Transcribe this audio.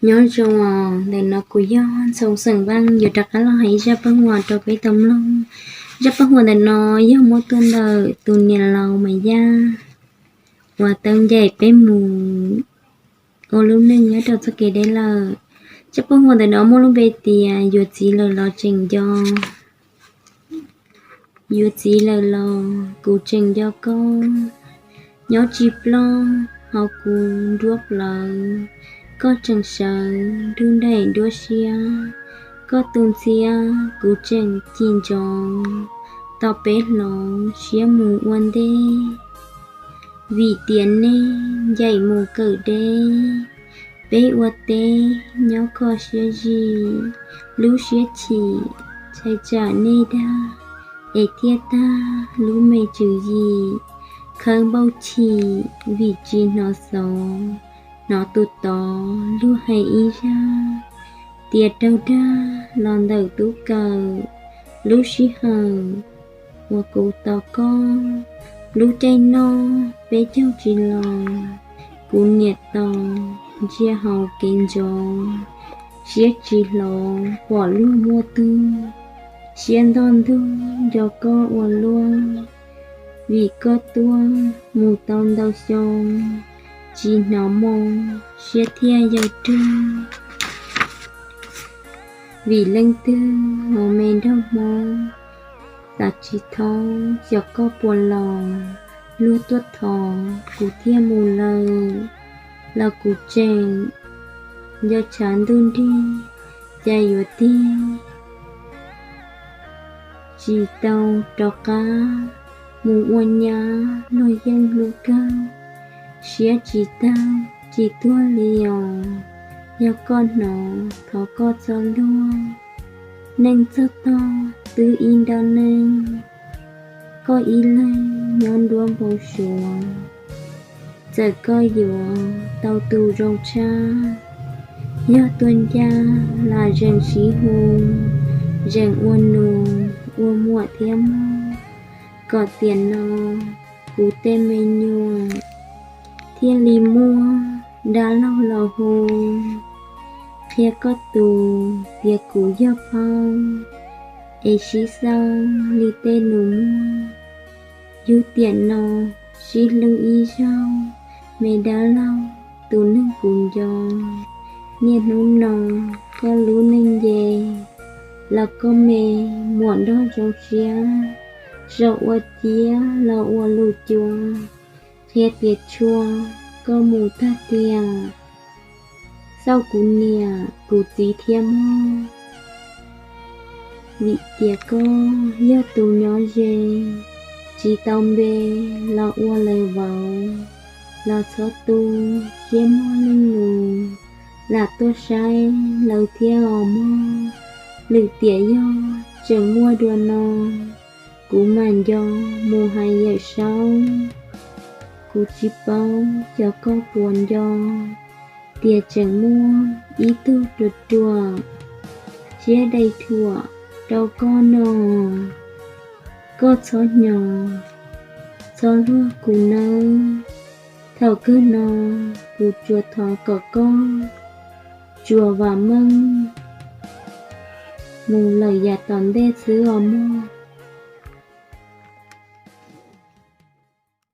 Nyob zoo, ntawm no kuv yog Ntxhoo xeem Vaaj yuav rov qab los hais ib zaj paj huam rau peb tau mloog. Zaj paj huam ntawm no yog muab tuaj ntawm tus niam laus Maiv Yaj uas tau ncaim peb mus ua lub neej nyob rau txoj kev deb lawm. Zaj paj huam ntawm no muaj lub npe tias yuav txiv lawm los tseem nco. Yuav txiv lawm los kuv tseem nco koj, nyob tsis ploj hauv kuv nruab plawv, koj tseem sawv nruj nraim nruab siab, koj tus ntxhiab kuv tseem cim ntsoov, tos peb hloov siab mus ua ntej. Vim tias nej ncaim mus kawm deb, peb ua teb nyob kho siab zim, lub siab chim ntshai tsam nej dag es thiaj tag lub me tswv yim, khawb npauj chim vim tsis hnov xov, hnov tus tod luag hais ib zaj tias raug dag los ntawm tub kawm, lub sij hawm uas kuv tos koj, lub caij noj peb caug tsis los, kuv niam tos ntsia hauv kev ntsoov, siab tsis hloov pom luag muaj tug, siab ntoj ntug nco koj ua luaj, vim koj tuaj mus tau ntau xyoo, tsis hnov moo siab thiaj yau rag. Vim leej twg hauv me nraug Hmoob, xav tsis thoob xyov koj puas los, luag tuaj thov kuv thiaj mus lawm, los kuv tseem nco tshav ntuj nrig, cas yuav tig tsis tau rov qab mus ua nyab luag yeej hlub kawg, siab tsis tag tsis tuag li os, yog koj hnov thov koj txhob luag, neej txog tog twb ib nrab neej, koj ib leeg nyob nruab npau suav, txawm koj yuav tau tus zoo tshaj, yog tuaj ncaj lam zeem sib hu, zeem ua nus ua muam thiab mog, kom tiam no kuv tej me nyuam thiaj li muaj dab laug los hu, qhia koj tus tias kuv yog phauj, es sib xauj li tej nus muag, yug tiam no sib hlub ib zaug, me dab laug tus neeg kuv nco, niaj hnub no koj lub neej nce, los koj me muam nrog zoo siab, zaum ua ciab los ua lus cua, qhia tias tshua koj mus tag tiam, xauj kuv niam kuv txiv thiab mog, vim tias koj yog tus nyob ze, tsis tau npe los ua lawv vauv, los txhob tu siab muag leej nus, lam tuaj saib lawv thiab os mog, lwm tiam yog tseem muaj dua no, kuv mam nco mus hais Yawm Saub, kuv tsis paub xyov koj puas nco, tias tseem muaj ib tug ruam ruam, siab dai thuam rau koj no, koj txhob hnyos, txhob luag kuv nawb, thaum kawg no kuv tsuas thov kom koj tsuas vam meej mus lawm yav tom ntej xwb os mog.